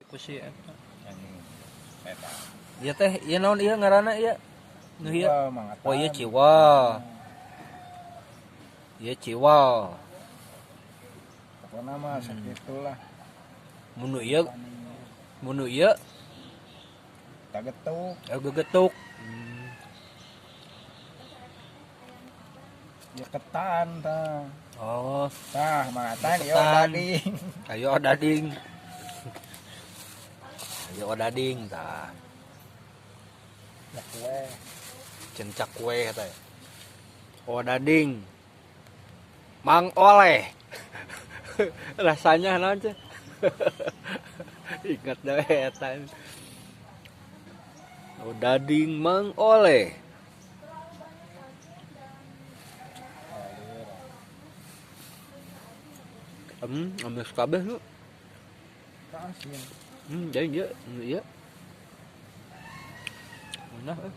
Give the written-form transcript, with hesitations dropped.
Ku si eta. Anjing. Eta. Ieu teh ieu naon ieu ngaranna ieu? Nu ieu. Ciwal, Mang Oh iya Atan. ciwal. Iya ciwal. Pokoknya mah sakitulah. Munu ieu, munu ieu Tagetuk. Gegetuk. Ya ketan tah. Oh, Tah, Mang Atan ieu Ketan. odading. Ayo odading. Ayo odading tah. Ya kue. Cencak kue teh. Odading. Mang Oleh. Rasanya naon ceh? Ingat deh eta. Odading Mang Oleh. Amis kabeh lu. Asin. Jadi ieu, ieu. Nah, eh.